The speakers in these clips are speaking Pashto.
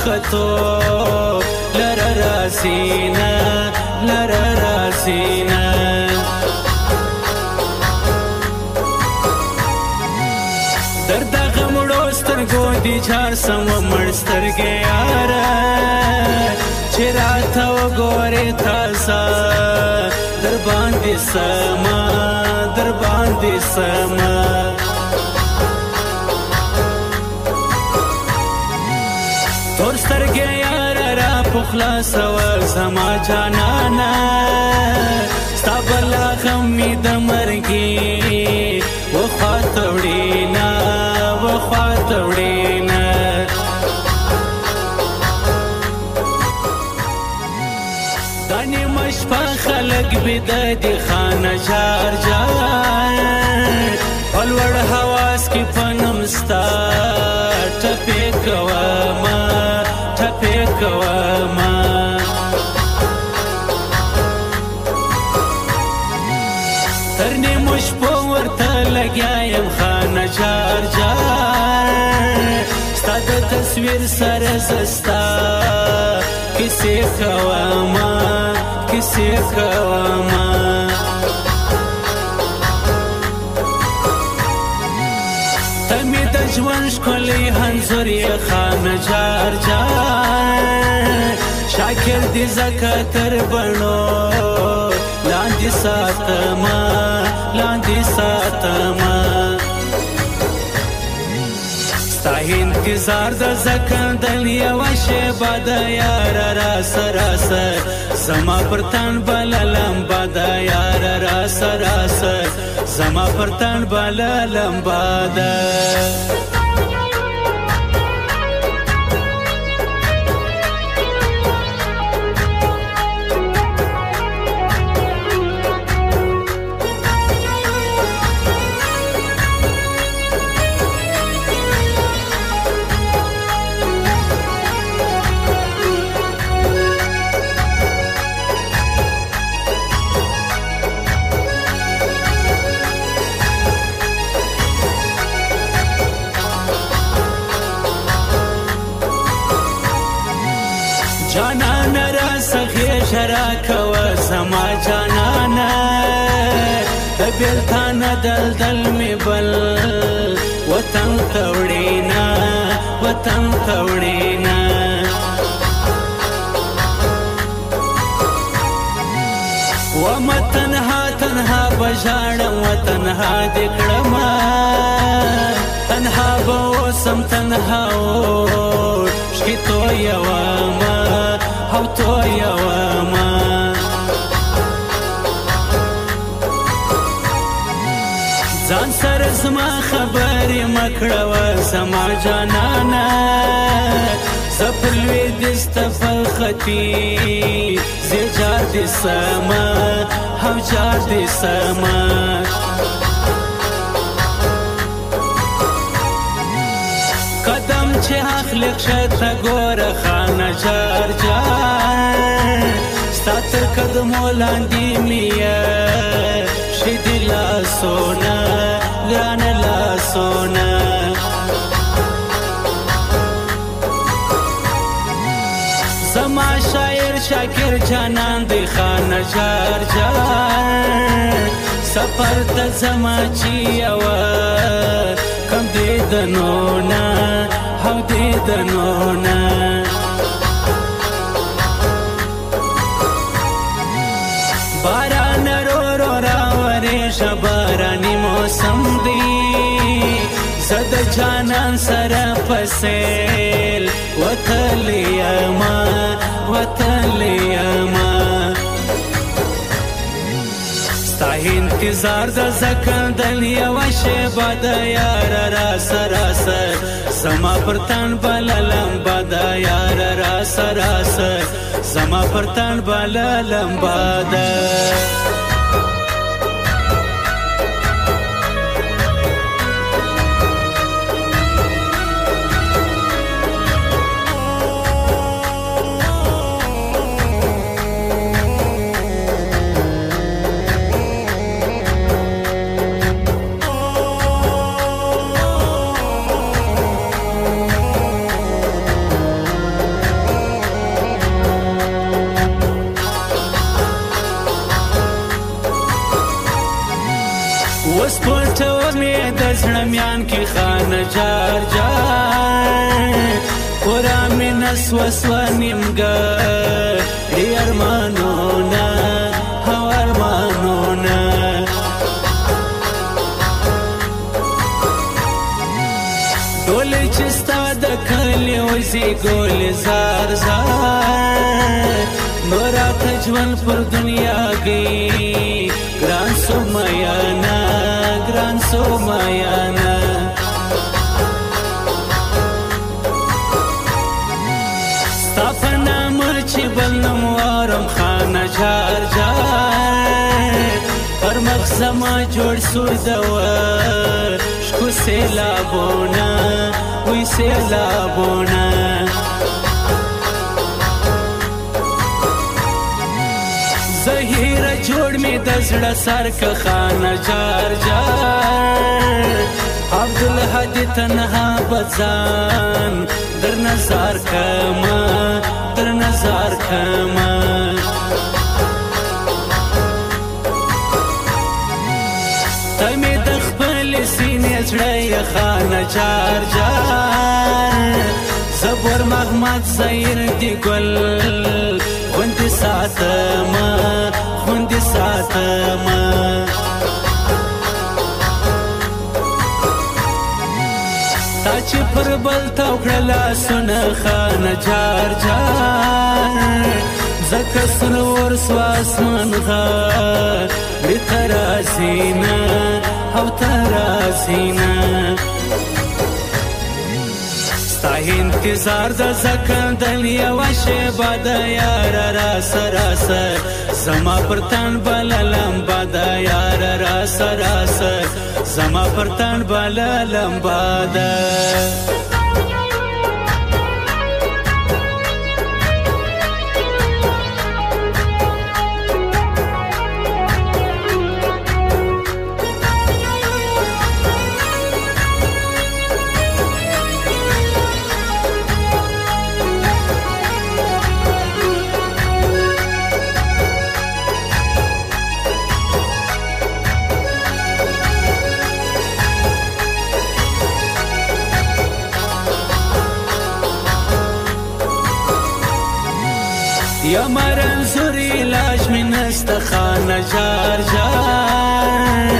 خطو لره راسینا لره راسینا در دغه مړو سترګو دي چار سم مړ سترګې یاره چې راته وګورې تازه در باندې سما در باندې سما تور سترګې یاره را په خلاصوه زما جانانه ستا بلا غم مې د مرګي و خواته وړینه و خواته وړینه دا نیمه شپه خلک بیده دي خانه جار جار په لوړ حواس کې په نوم ستا ټپې کومه ټپې کومه تر نیمو شپو ورته لګیا یم خانه جار جار ستا د تصویر سره زه ستا کیسې کومه کیسې کومه ته مې د ژوند ښکلی انځور یې خانه جار جار شاکر دې ځکه تر بڼو لاندې ساتمه لاندې ساتمه ستا انتظار د زکندل یوه شېبه ده یاره راسه راسه زما پر تن بله لمبه ده یاره راسه راسه زما پر تن بله لمبه ده جانان راسه غېږه راکوه زما جانانه د بېلتانه دلدل مې بل وطن ته وړینه وطن ته وړینه ومه تنها تنها به ژاړم وتنها دې کړمه تنها به اوسم تنها اوښکې تویومه او تویومه ځان سره زما خبرې مه کړوه زما جانانه زه پر لوېدیځ ته په ختیځ یې جار دې سمه او جار دې سمه قدم چې اخلې کښته ګوره خانه جار جار ستا تر قدمو لاندې مې ښې دي لاسونه ګرانه لاسونه زما شاعر شاکر جانان دی خانه جار جار سفر ته زما چې یوه کم دیدنونه او دیدنونه باران رو رو راورېږه باراني موسم دی زه د جانان سره په سیل وتلی یمه وتلی یمه ستا انتظار د زکندل یوه شېبه ده یاره راسه راسه زما پر تن بله لمبه ده یاره راسه راسه زما پر تن بله لمبه ده. اوس پټو مې د زړه میان کې خانه جار جار پورا مې نسوه سوه نیمګړي ارمانونه او ارمانونه ډولۍ چې ستا د کلي وځي ګولې زار زار نو راته ژوند پر دنیاګۍ ګران سو میانه ګران سو میانه ستا په نامه چې بل نوم وارم خانه جار جار پر مخ زما جوړ سو د ورشکو سیلابونه وی سیلابونه زهیره جوړ مې د زړه سر که خانه جار جار عبدالهادي تنها به ځان در نظر کمه در نظر کمه ته مې د خپلې سینې زړه یې خانه جار جار زبور محمد زهیر دي ګل خوندي ساتمه خوندي ساتمه تا چې پر بل تاو کړه لاسونه خانه جار جار ځکه سره ور سوه اسمان غاړې ته راځینه او ته راځینه ستا انتظار د زکندل یوه شېبه ده یاره راسه راسه زما پر تن بله لمبه ده یاره راسه راسه زما پر تن بله لمبه ده. یا مرنزور علاج مې نسته خانه جار جار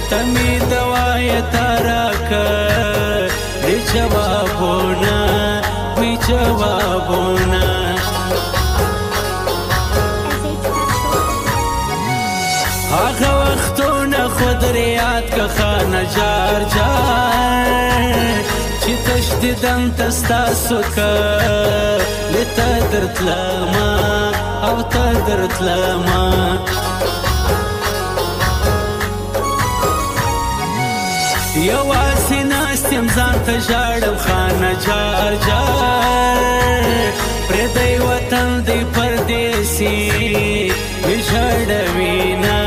ته مې دوا یې ته راکړې جوابونه وي جوابونه هغه وختونه خو در یاد که خانه جار جار چې تشدیدن ته ستاسو کلي ته درتلمه او ته درتلمه یوازې ناست یم ځان ته ژاړم خانه جار جار پردی وطن دی پردیسي وی ژړوینه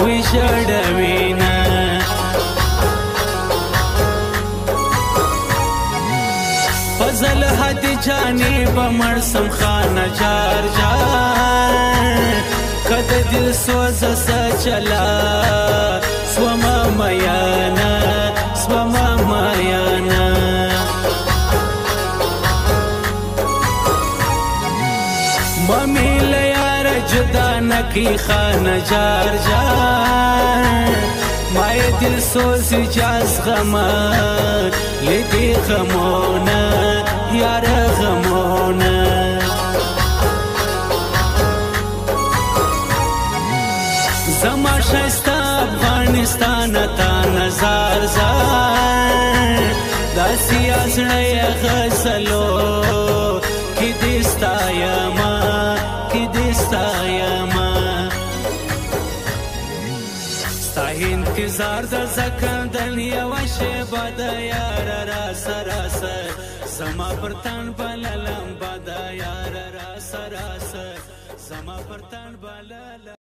وی ژړوینه فضل هادي جانې به مړ سم خانه جار جار که د دل سوزه څه چلا سومه میانه سومه میانه ممې له یاره جدا نه کړي خانه جار جار ما یې دل سوزي جاز غمه له دې غمونه یاره غمونه زما ښایسته افغانستان تا نظر زار داسې زړه یې غزلو کې دې ستایمه کې دې ستایمه ستا انتظار د زکندل یوه شېبه ده یاره راسه راسه زما پر تن بله لمبه ده یاره راسه راسه زما پر تن بله.